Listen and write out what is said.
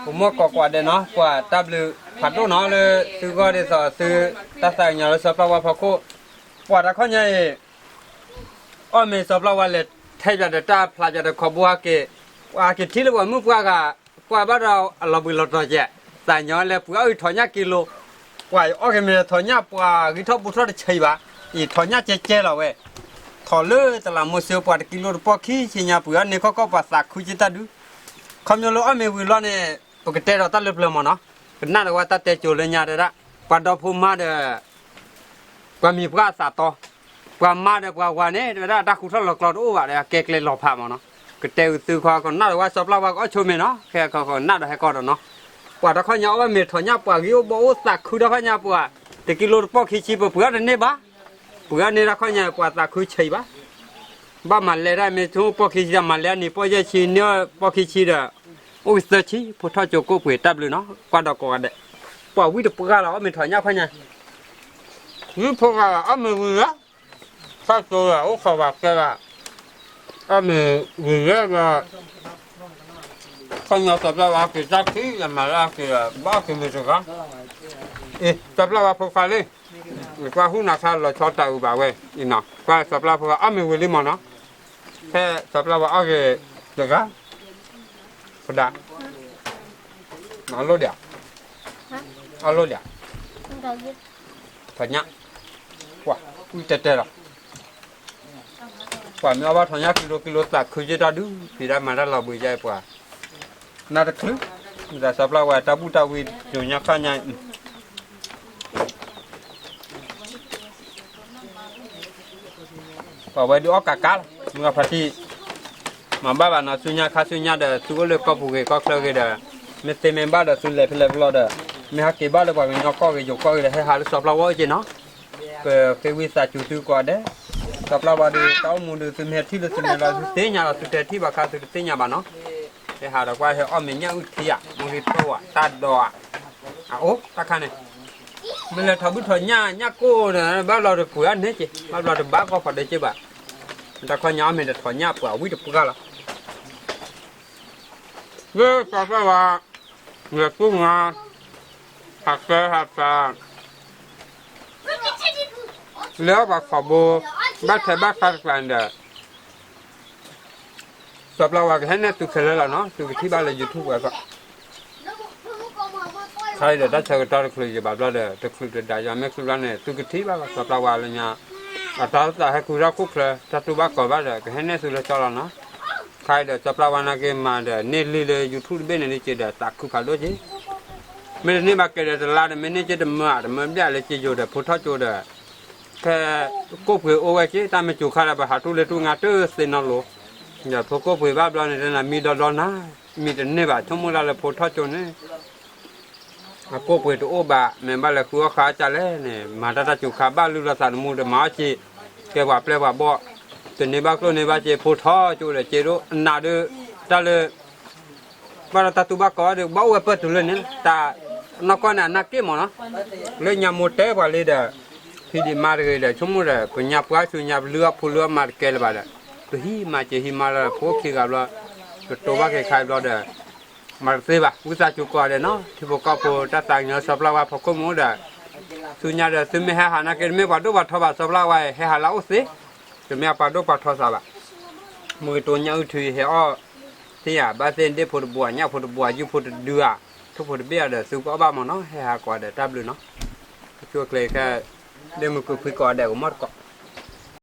ပမီၢ်ကိးကိးဂၤဒဲးနီၤ ပှၤတၢ်ဘျုးဖးဒိၣ်နီၤ လၢသုဂီၢ်ဒ်သိးသုတၢ်သးကညီၤလၢစီၤပျၢ်ဝါဖီခိၣ်, ပှၤတၢ်ခီညါအံၤ အီၣ်မ့ၤစီၤပျၢ်ဝါလဲၤထဲပၠးဒီးတၢ်ဖျးပၠးဒီးခီဘိဟဲက့ၤ, ပှၤဟဲက့ၤထံၣ်လၢပှၤမုၣ်ပှၢ်ဂၤ, ပှၤဘၣ်ဒီးအလီၤဘှံးလီၤတီၤကဲး, သးညီလၢပှၤအီၣ်ဂ့ၤထီၣ်ညၣ်ကံလိ, ပှၤအီၣ်က့ၤမ့ၤထီၣ်ညၣ်ပှၤဂံၢ်ထီၣ်ဘိထီၣ်တဆံးဘၣ်, အံၤထီၣ်ညၣ်ကဲကဲလီၤဝဲ, ထီၣ်လၢတလးမိၢ်စ့ပှၤတကံလိတပီၢ်ခံဆံညါပှၤအီၣ်န့ၢ်ခီၣ်ခီၣ်ပှၤသးခုက့တၢ်ဒုး, ခီဖျိလၢအီၣ်မ့ၤဝံၤလီၤန့ၣ်, ပကတဲဒီးတၢ်လၢပျၢၤမးနီၤ, ကနၣ်ဒီးဝဲတၢ်တဲကိၤလၢညါတဲဒၣ်, ပှၤဒီဖိမါဒီး ပှၤမံၤပှၢ်အသးတီ, ပှၤမါဒီးပှၤဝၤန့ၣ် တဲဝဲဒၣ်တၢ်ဃူထီၣ်လီၤကျီတအိၣ်ဘၣ်ဒီး အကဲကျဲလီၤဖးမးနီၤ, ကတဲအုးသုခီကနၣ်ဒီးဝဲစီၤပျၢ်ဝါကအီၣ်ဆိမ့ၤနီၤ, ခဲကနၣ်ဒီးဟဲကီၢ်ဒီးနီၤ, ပှၤတၢ်ခီညါအီၣ်ဘၣ်မ့ၤထီၣ်ညၣ်ပှၤဂံၢ်အိၣ်ဘီအိၣ်သးခုတၢ်ခီညါပှၤ, တကံလိတပီၢ်ခံဆံပှၤပှၤအီၣ်တန့ၢ်ဘၣ်, ပှၤအီၣ်န့ၢ်တၢ်ခီညါပှၤသးခုဆံးဘၣ် ဘၣ်မၤလဲၤဒၣ်မ့ၢ်ဆိပီၢ်ခံဆံဒီး မၤလဲၤအန့ၣ်ပီၢ်ယဲၢ်ဆံန့ၢ်ပီၢ်ခံဆံဒီး, အိၣ်က့ၤသၢဆံ ဖိထီၣ်ကၠိကိၣ်ပှ့ၤတၢ်ဘျုးနီၤ ကွၢ်ဒီးကိးဂၤဒဲး, ပှၤဝံတပှၢ်လီၤ အီၣ်မ့ၤထီၣ်ညၣ်ခီညါ, ဝံဖိဂၤလီၤ အီၣ်မ့ၤဝံၤလီၤ, ထီၣ်ကၠိလီၤ အိၣ်ခိးဝဲကဲလီၤ, အီၣ်မ့ၤဝံၤလီၤဒီး ခီညါစီၤပျၢ်ဝါက့ၤတၢ်ခံလၢမၤလၢအက့ၤဒီး ဘၣ်က့ၤမ့ၤတဂၤ, အ့ စီၤပျၢ်ဝါဖိခွါလံ, ကွၢ်ဟူနၤခါလီၤဆီတၢ်အုးဘၣ်ဝဲ, ကွၢ်စီၤပျၢ်ဖိခွါအီၣ်မ့ၤဝံၤလံမးနီၤ, ဖဲစီၤပျၢ်ဝါအီၣ်က့ၤတဂၤ, ပဒၣ်, အီၣ်လိၣ်ဒံး, အီၣ်လိၣ်ဒံး, ထီၣ်ညၣ်, ပှၤ, အူတဲတဲလီၤ ပှၤမ့ၢ်အီၣ်ဘၣ်ထီၣ်ညၣ်ကံလိကံလိသးခုက့တၢ်ဒုး ဖံးတၢ်မၤတၢ်လီၤဘှံးယါအံၤပှၤ, နၢ်တချုး, မ့ၢ်သးစီၤပျၢ်ဝါတၢ်ဘူၣ်တၢ်ဝံၤကိညါခါညါအံၤ, ပှၤဝဲဒုးအီၣ်ကးကးလီၤ မုၢ်ဂၤဖါတံၢ်, မၤဘၣ်ဘၣ်နီၤ ဆူညါခါဆူညါဒီး သုအိၣ်လၢကီၢ်ပူၤဂ့ၤကီၢ်ချၢဂ့ၤဒီး, မ့ၢ်သ့မ့ၢ်ဘၣ်ဒီးသုလဲၤဖဲလဲၣ်ဖဲလဲၣ်ဒီး, မ့ၢ်ဟဲက့ၤဘၣ်လၢပှၤကညီကီၢ်ဂ့ၤယိၤကီၢ်ဂ့ၤဒီး ဟဲဟးလၢစီၤပျၢ်ဝါအအိၣ်က့နီၤ ပဃ့ဝံသးစူၤသုကိးဂၤဒဲး, စီၤပျၢ်ဝါဒီးတၢ်အိၣ်မူဒီး သုမ့ၢ်ဟဲထံၣ်လၢသုမဲာ်လီၤ သုသ့ၣ်ညါလီၤ သုတဲထံၣ်ဘၣ်ခါသုတသ့ၣ်ညါဘၣ်နီၤ, ဟဲဟးဒီးကွၢ်ဟဲအီၣ်မ့ၤညၣ်အုၣ်ထံဧါ မ့ၢ်ဂ့ၤတိၢ်ဧါ တၢ်ဒိးဧါ, အအိၣ်တၢ်ခါန့ၣ်, မ့ၢ်လဲၤထီၣ်ဘုထီၣ်ညၣ်ညၣ်ကိၢ်ဒီး ဘၣ်ဘျီတပှ့ၤအီၣ်န့ၢ်က့ၤ ဘၣ်ဘျီတဘၣ်ကီၢ်ဖီဒ့က့ၤဘၣ်, တၢ်ခီညါအီၣ်မ့ၤတထီၣ်ညၣ်ပှၤဝံတပှၢ်လီၤ လၢစီၤပျၢ်ဝါ, လဲၤကူငါ, ဟးကဲဟးဖး, လၢပှၤခီဘိ, ဘၣ်ထဲဘၣ်ဃးတကျါန့ၣ်ဒီး, စီၤပျၢ်ဝါကဟဲနဲၣ်သုခဲလၢာ်လီၤနီၤ သုကထံၣ်ဘၣ်လၢ YouTube ဝဲကီး ခါအံၤဒီးတၢ်ဆၢကတီၢ်တချုးယဘၣ်ဘျီဒီး တချုးတဒါယွၤမ့ၢ်ချုးဘျီန့ၣ် သုကထံၣ်ဘၣ်လီၤ စီၤပျၢ်ဝါလၢညါ, အတၢ်သးဟဲခူထီၣ်ခိၣ်ချၢ တၢ်တူၢ်ဘၣ်ကီၤဘၣ်ဒီး ကဟဲနဲၣ်သုလၢကၠီလီၤနီၤ, ခါအံၤဒီးစီၤပျၢ်ဝါနာ်က့ၤမၤဒီးန့ၢ်လံလၢ YouTube တဘ့ၣ်န့ၣ်ဒ်က့ၤဒီးသးခုဖးဒိၣ်က့ၤ, မ့ၢ်တန့ၢ်ဘၣ်ကဲဒီးတလါဒီး မ့ၢ်န့ၢ်က့ၤတမၢဧါ တမၢဘျဲၣ်လၢက့ၤယိာ်ဒီး ဖိထီၣ်ကၠိဒီး ဖဲကိၣ်ပှ့ၤအိၣ်ဝဲက့ၤ တၢ်မ့ၢ်စူၤခါဒီး ပဟးထူၣ်လၢထူၣ်ငါတသ့နီတလိၤ, ဒီးဖိကိၣ်ပှ့ၤဘၣ်ဘျီန့ၣ် တနၤမံဒီဒီနၤ, မံတန့ၢ်ဘၣ် ဆိကမိၣ်ဒၣ်လၢဖိထီၣ်ကၠိန့ၣ်, အကိၣ်ပှ့ၤတအိၣ်ဘၣ် မ့ၢ်ဘၣ်လဲၤဃုအီၣ်ဃာ်အကၢ်လဲၣ်န့ၣ် မၤတၢ်တၢ်စူၤခါဘၣ်လုၢ်လီၤသးသမူဒီး မၤအီၣ်က့ၤ, ကဲပှၤပျဲၢ်ပှၤဘီၣ်, တန့ၢ်ဘၣ်ကျိၣ်န့ၢ်ဘၣ်က့ၤ ဖိထီၣ်ကၠိဒီးက့ၤဒိၣ် အနးဒုး, တၢ်လၢ ဘၣ်ဒီးတၢ်တူၢ်ဘၣ်ကီၤဒီး ဘၣ်အိၣ်ဝဲပၢၢ်တုၤလၢန့ၣ် တၢ်နီၢ်ကီၢ်န့ၣ် အနၢ်က့ၣ်မးနီၤ, လၢညါမိၢ်တဲပှၤလံဒီး, ဖံးဒံးမါတဂ့ၤဒီး ဆိကမိၣ်ဒီး ပညါပှၢ်ဆူညါပလုၢ်အီၣ်ဖိလုၢ်အီၣ်မါတကဲလၢၤဘၣ်ဒီး, ပဟံးမါက့ၤဟံးမါလၢဖိခံဂၤဘျီ, ပတိၢ်ဘၣ်က့ၤခါဘျီဒီး, မၤတသ့ဘၣ် ဝံသးစူၤကိးဂၤဒဲးနီၤ ထံဖိကီၢ်ဖိတၢ်သးကညီၤစီၤပျၢ်ဝါဖီခိၣ်မ့ၢ်အိၣ်ဒီး, ဆူညါဒီးသုမ့ၢ်ဟဲဟးနာ်က့ တမ့ၢ်ပှၤဒိၣ်ပှၤထီဘၣ် စီၤပျၢ်ဝါဟဲဟးလၢအအိၣ်သ့, တမ့ၢ်ပှၤဒိၣ်ပှၤထီသးဘၣ် မ့ၢ်ဂ့ၤတိၢ်ညၣ်အုၣ်ထံဟဲအီၣ်, သ့ၣ်ညါဘၣ်သ့ၣ်ဒ့ၣ်ဖိတဘိ ညၣ်ဖိတဘိ ယုၢ်ဖိတဒုဧါ, ထိၣ်ဖိတဘ့ၣ်ဧါဒီး သုကအီၣ်ဘၣ်မးနီၤ ဟဲဟးကိးဂၤဒဲးတၢ်ဘျုးနီၤ, ကဆိၣ်ကျဲၤခဲ, ဒ့ၣ်မုၢ်ကုဖှံကိးဂၤဒဲးကမီၣ်တကိး,